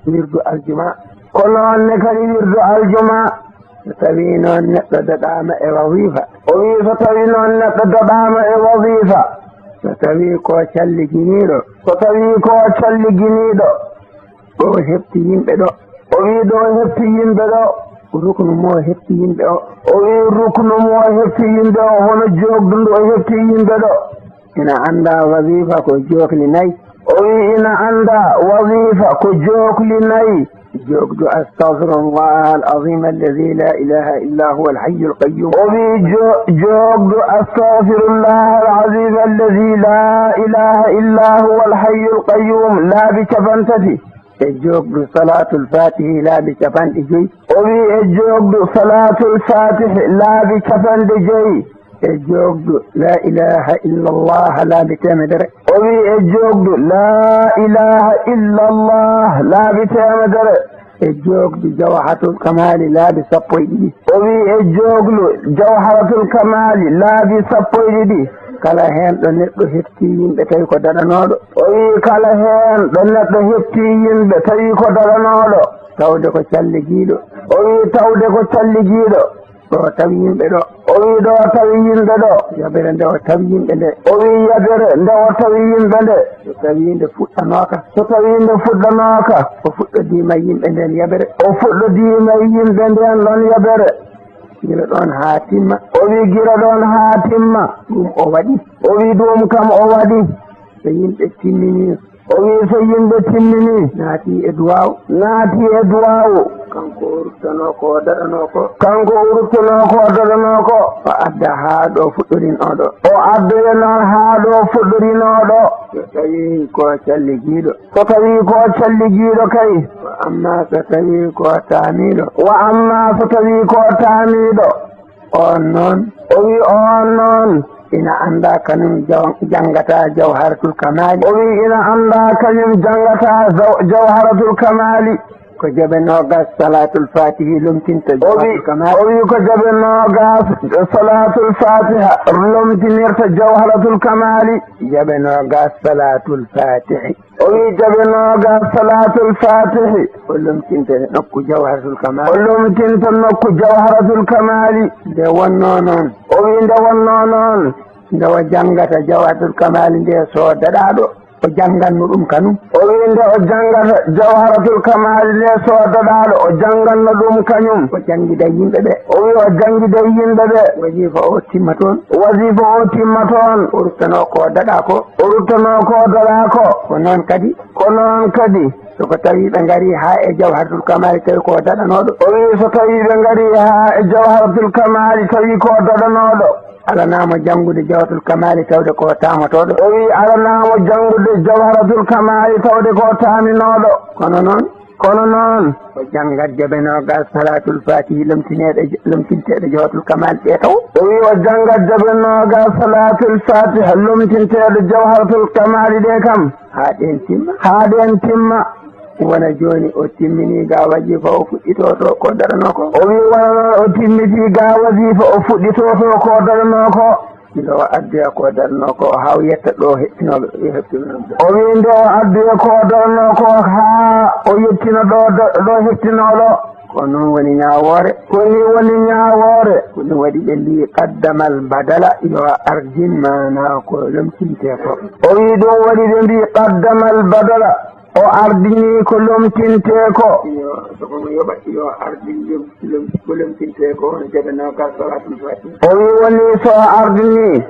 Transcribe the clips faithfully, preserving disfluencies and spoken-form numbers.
Wirdu aljuma. Ko noon ne kadi wirdu aljuma. So tawii noon neɗɗo daɗaama e wazifa. O wii so tawii noon neɗɗo daɗaama e wazifa. So tawii ko calliginiiɗo. So tawii ko calliginiiɗo. Ɗo hefti yimɓe ɗo. O wii ɗo hefti yimɓe ɗo. Ruknu mo hefti yimɓe o. O wii ruknu mo hefti yimɓe o, hono jookdu ndu o hefti yimɓe ɗo. Ina annda wazifa ko jookli nayi. O wii ina annda wazifa ko jookli nayi. Jookdu astagfirullah al azim allazi la ilaha illa huwa al hayyul qayyum. O wii jo-, jookdu astagfirullah al azim allazi la ilaha illa huwa al hayyul qayyum laabi capantati. E jookdu salaatul faatihi laabi capanɗe joyi. O wii e jookdu salaatul faatihi laabi capanɗe joyi. E jookdu laa ilaaha illallah laabi teemedere. O wii e jookdu laa ilaaha illallah laabi teemedere. E jookdu jawharatul kamaali laabi sappo e ɗiɗi. O wii e jookdu jawharatul kamaali laabi sappo e ɗiɗi. Kala heen ɗo neɗɗo hefti yimɓe tawi ko daɗanooɗo. O wii kala heen ɗo neɗɗo hefti yimɓe tawi ko daɗanooɗo. Tawde ko calligiiɗo. O wii tawde ko calligiiɗo. Ɗo tawi yimɓe ɗo. O wii ɗo tawi yimɓe ɗo. Yabere nde o tawi yimɓe nde. O wii yabere nde o tawi yimɓe nde. So tawii nde fuɗɗanooka. So tawii nde fuɗɗanoka. O fuɗɗodiima yimɓe nden yabere. O fuɗɗodiima yimɓe nden ɗon yabere. Gila ɗon haa timma. O wii gila ɗon haa timma. Ɗum o waɗi. O wii ɗum kam o waɗi. So yimɓe timmini. O wii so yimɓe timmini. Naati e duwaaw. Naati e duwaaw. Kanko o ruttanoo ko o daɗanoo ko. Kanko o ruttanoo ko o daɗanoo ko. O adda haa ɗo fuɗɗorinoo ɗo. O addoya noon haa ɗo fuɗɗorinoo ɗo. So tawii ko calligiiɗo. So tawii ko calligiiɗo kay. Wa amma so tawii ko taamiiɗo. Wa amma so tawii ko taamiiɗo. Oon noon. O wii oon noon. Ina annda kañum jaw-, janngata jawharatul kamaali. O wii ina annda kañum janngata jaw-, jawharatul kamaali. Ko jaɓe noogas salaatul faatihi lomtinta o wii, jawharatul kamaali. O wii ko jaɓe noogas salaatul faatiha lomtinirta jawharatul kamaali. Jaɓe noogas salaatul faatihi. O wii jaɓe noogas salaatul faatihi. O lomtinta nokku jawharatul kamaali. O lomtinta nokku jawharatul kamaali. Nde wonnoo noon. O wii nde wonnoo noon. Nde o janngata jawharatul kamaali nde so daɗaaɗo, o jannganno ɗum kanum. O wii nde o janngata jawharatul kamaali nde so daɗaaɗo, o jannganno ɗum kañum. O janngida yimɓe ɓe. O wii o janngida yimɓe ɓe. Wazifa o timma toon. Wazifa o timma toon. O ruttanoo ko daɗaa ko. O ruttanoo ko daɗaa ko. Ko noon kadi. Ko noon kadi. So ko tawii ɓe ngarii haa e jawharatul kamaali tawi ko daɗanooɗo. O wii so tawii ɓe ngarii haa e jawharatul kamaali tawi ko daɗanooɗo. Alanaa mo janngude jawharatul kamaali tawde ko taamotooɗo. O wii alanaa mo janngude jawharatul kamaali tawde ko taaminooɗo. Kono noon. Kono noon. O janngat jaɓe noogas salaatul faatihi lomtineeɗe, lomtinteeɗe jawharatul kamaali ɗe taw. O wii o janngat jaɓe noogas salaatul faatiha lomtinteeɗe jawharatul kamaali ɗe kam. Haa ɗeen timma. Haa ɗeen timma. Wona jooni o timmini ga wazifa o fuɗɗitoo to ko daranoo ko. O wii wona noon o timmiti ga wazifa o fuɗɗitoo to ko daranoo ko. Nde o addoya ko daranoo ko haa o yetta ɗo heɓtinooɓe, heɓtinooɓe. O wii nde o addoya ko daranoo ko haa o yettina ɗo, ɗo, ɗo heɓtinoo ɗo. Ko noon woni ñaawoore. Ko nii woni ñaawoore. Ko ɗum waɗi ɓe mbii qaddamal badala yo ardin maanaa ko lomtintee ko. O wii ɗum waɗi ɓe mbii qaddamal badala. O ardinii ko lomtintee ko. Yo, so ko mo yoɓa, yo ardin lom-, lom-, ko lomtintee ko, hono jaɓe noogaas salaatul faatiha. O wii woni so o ardinii.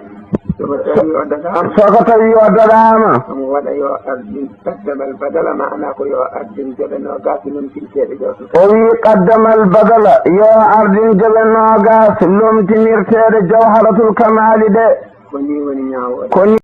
So ko tawi o daɗaama. So ko tawi o daɗaama. Omo waɗa yo ardin qaddamal badala, maanaa ko yo ardin jaɓe noogaas lomtinteeɗe jawtu. O wii qaddamal badala, yo ardin jaɓe noogaas lomtinirteeɗe jawharatul kamaali ɗe. Ko nii woni ñaawoore. Ko nii